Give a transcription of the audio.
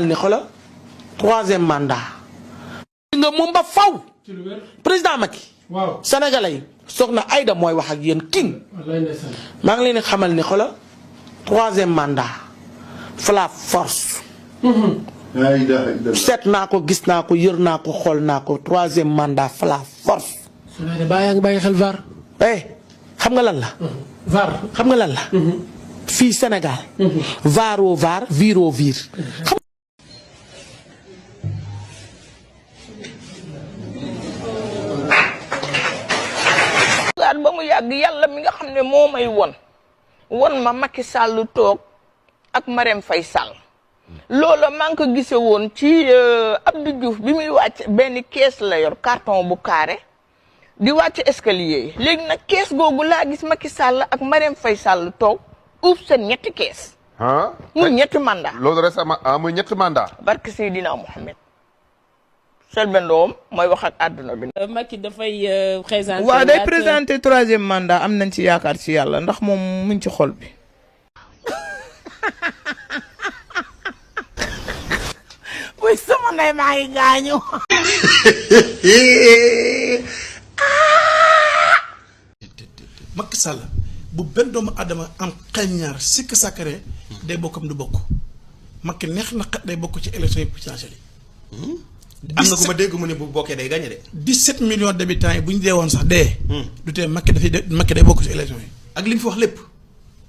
ni xola troisième mandat nga moom ba faw président Macky waaw sénégalais soxna Aïda mooy wax ak yéen king maa ngi leen di xamal ni xola troisième mandat fala force seet naa ko gis naa ko yër naa ko xool naa ko troisième mandat fala force bàyyi xel VAR xam nga lan la VAR xam nga lan la fii Sénégal VAR au VAR vir au vir ba mu yàgg yàlla mi nga xam ne moo may won ma Macky Sall toog ak Marème Faye Sall loola maa ngi ko gise woon ci Abdou Diouf bi muy wàcc benn kees la yor carton bu carré di wàcc escalier yi léegi nag kees googu laa gis Macky Sall ak Marème Faye Sall toog uuf seen ñetti kees muy ñetti mandat loolu récemment muy ñetti mandat barke Seydina Mohamed Selbé Ndom mooy wax ak àdduna bi. Macky dafay présenter. waaw day présenter troisième mandat am nañ ci yaakaar ci yàlla ndax moom mu ngi ci xol bi. oui sama ndey maa ngi gaañu. Macky Sall bu benn doomu adama am xel ñaar sikk sàkkare day bokkam du bokk Macky neex na xat day bokk ci élection yi présidentielles yi. am na ku ma dégg mu ne bu bokkee day gagné de. 17 millions d'habitants yi bu ñu dee woon sax dee. du tee Macky day bokk ci élection yi. ak li mu fi wax lépp.